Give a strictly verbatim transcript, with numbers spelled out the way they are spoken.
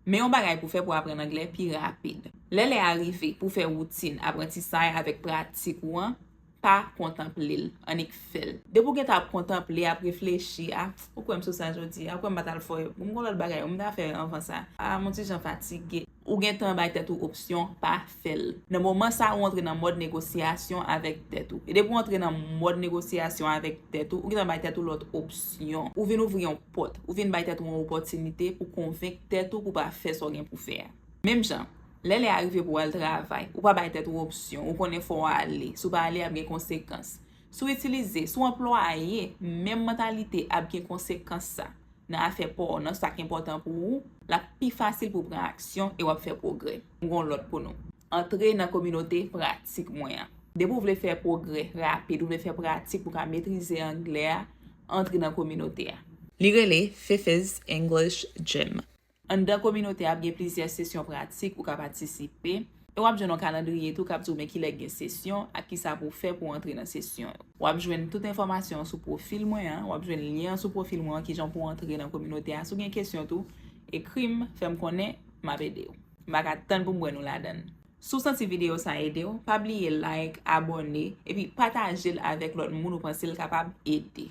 Men yon bagay pou fè pou aprann anglè pi rapid. Lè lè a rive pou fè woutin aprantisay avèk pratik ou an, pa kontanple l, annik fè l. Depi w gentan ap kontanple, ap reflechi, a, ou kwè m sou sa jodi a, ou kwè m pa t al fè, m gon lòt bagay, m ta fè anvan sa, a, m on ti jan fatige. Ou gentan bay tèt ou opsyon, pa fè l. Nan moman sa, ou antre nan mòd negosyasyon avèk tèt ou. E depi w antre nan mòd negosyasyon avèk tèt ou, ou gentan bay tèt ou lòt opsyon. Ou vin ouvri yon pòt. Ou vin bay tèt ou yon opòtinite pou konvenk tèt ou pou pa fè sa w gen pou fè a. Menm jan, lè lè a rive pou w al travay, ou pa bay tèt ou opsyon, ou konnen fò w ale. Si w pa ale, ap gen konsekans. Si w itilize, si w anplwaye menm mantalite ap gen konsekans sa nan afè pa w nan sa k enpòtan pou ou, l ap pi fasil pou w pran aksyon e w ap fè pwogrè. M gon lòt pou nou. Antre nan kominote pratik mwen an. Depi w vle fè pwogrè rapid, ou vle fè pratik pou w ka metrize anglè a, antre nan kominote a. Li rele Fefe's English Gym. Anndan kominote a ap gen plizyè sesyon pratik ou ka patisipe, e w ap jwenn yon kalandriye tou k ap di w men kilè k gen sesyon ak kisa pou w fè pou w antre nan sesyon yo. W ap jwenn tout enfòmasyon an sou pwofil mwen an, w ap jwenn lyen an sou pwofil mwen an, kijan pou w antre nan kominote a. Si w gen kesyon tou, ekri m, fè m konnen, m ap ede w. M pa ka tann pou m wè nou ladan l. Si w santi videyo sa ede w, pa bliye like, abòne, epi pataje l avèk lòt moun ou panse l kapab ede.